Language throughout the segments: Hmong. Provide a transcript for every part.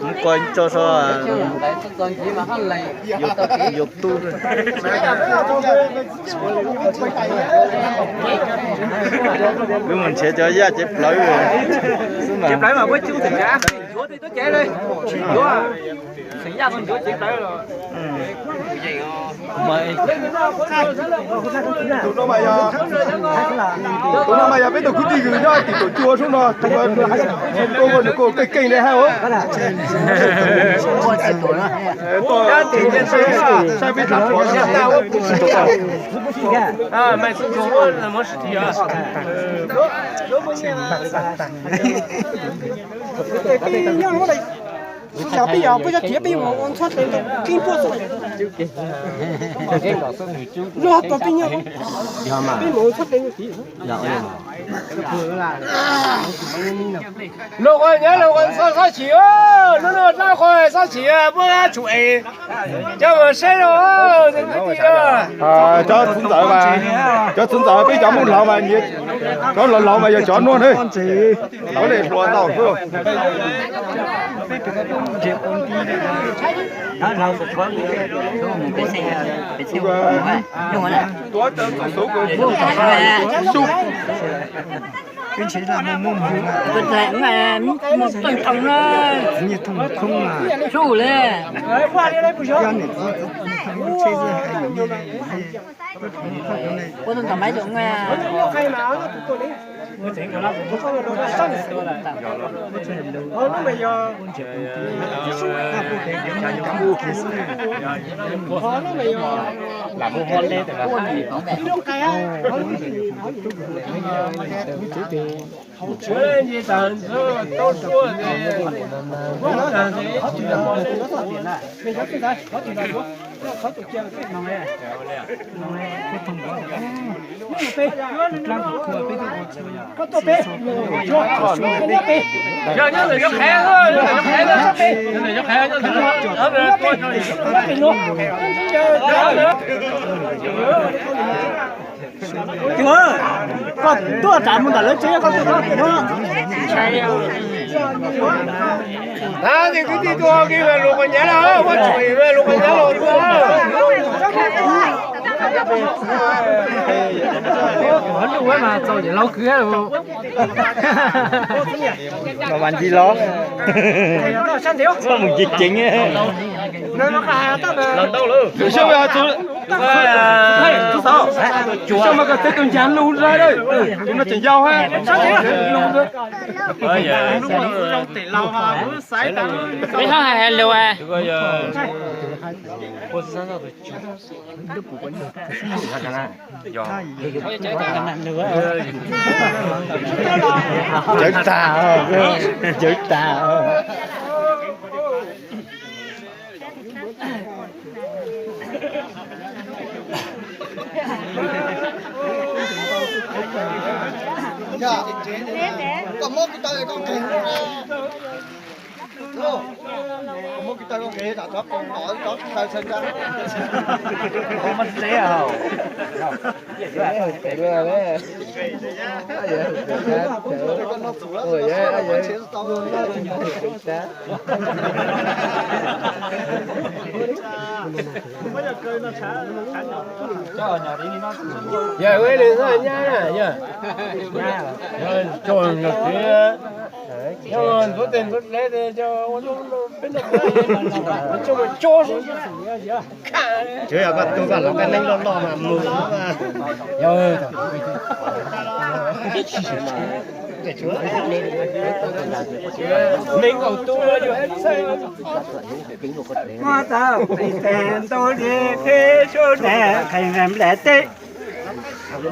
Mus koj tso so YouTube. Wb mus nrhiav cov yaj cev plawv xwb mas. Tus no mas yog peb tus kwv tij Vwm nyob tim Tuam Cua sub no, tus no nws kuj keej keej li hab. Saib peb tag. Peb nyob no, peb yog peb cov thiab peb mus ua ntxhuab tes rau keeb puaj xwb. Luag tos peb nyob, peb mus ua ntxhuab tes rau tid. Luag ua nyob luag ua ntxhuab xob chim, hnub no dab qhuas xob chim muab tshum es cov mus saib os. Cov txwv ntxawm mas, cov txwv ntxawm peb cov Hmoob laus mas, cov laus laus mas yog cov nuav na. Laus le hluas ntau xwb. Koj tuaj tsam mus ntawm lawv tsev, koj tuaj tod. Tab sis kwv tij tuaj ua ke lus quas nyav los, ua tshum lus quas nyav los tuaj. Lub mas txaus yam laug kwv. Mas mas ncig los, txhob mus ncig ceev. Xyov mas koj teb tus ncaag lug lawm, tus no tseem yau hab. Peb hab hais lus. Cawv tag, cawv tag. Koj muab kuv taw koj nqes, muab kuv taw koj nqes, tsam tsov poob tom tsov taw txhawv nrab. Yog ua li nyab na, yog coj nyuag txiv, yog ntxuav tes ntxuav dlav tes coj ua lub peb noj coj coj. Tsuav yog koj tug koj los koj neeg loj loj mas mus. Neeg nkaum tug yog ib txhais. Muab tau peb teg ntau li peb sub deg qhais nplej teb. Cov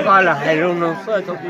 ko los hais lus no xwb.